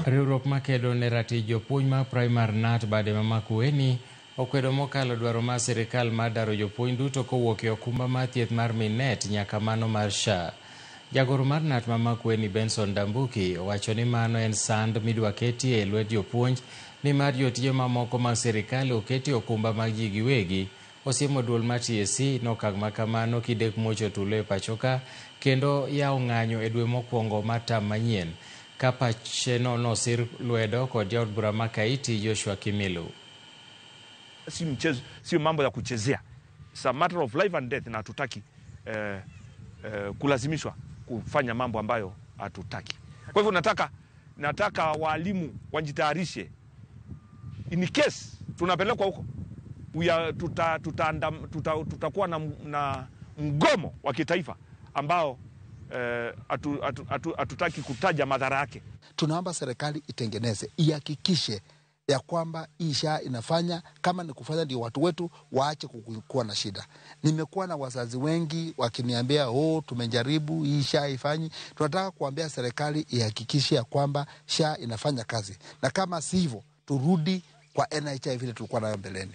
Riwruok makedo ne ratich jopuonj mar Primar KNUT bade ma Makueni okwedo mokalo dwaro mar sirikal mar daro jopuonj duto kowuok e okumba mar thieth mar Minet nyaka mano mar SHA. Jagoro mar KNUT ma Makueni Benson Ndambuki owacho ni mano en sand midwa ketie e lwet jopuonj nimar jotije mamoko mag sirikal oketi okumba mag ji giwegi. Osiemo duol mar TSC nokang' ma kamano kidek muocho tulo e pachoka kendo yawo ng'anyo e dwe mokwongo mar tam manyien. Ka pacheno nosir lwedo kod jaod bura ma Kaiti Joshua Kimilu. Si mchezo, sio mambo ya kuchezea. It's a matter of life and death, na hatutaki kulazimishwa kufanya mambo ambayo hatutaki. Kwa hivyo nataka walimu wajitayarishe in case tunapelekwa huko, tutakuwa na mgomo wa kitaifa ambao hatutaki kutaja madhara yake. Tunaomba serikali itengeneze, ihakikishe ya kwamba hii SHA inafanya kama ni kufanya, ndio watu wetu waache kuwa na shida. Nimekuwa na wazazi wengi wakiniambia, oh, tumejaribu hii SHA haifanyi. Tunataka kuambia serikali ihakikishe ya kwamba SHA inafanya kazi, na kama si hivyo turudi kwa NHIF vile tulikuwa nayo mbeleni.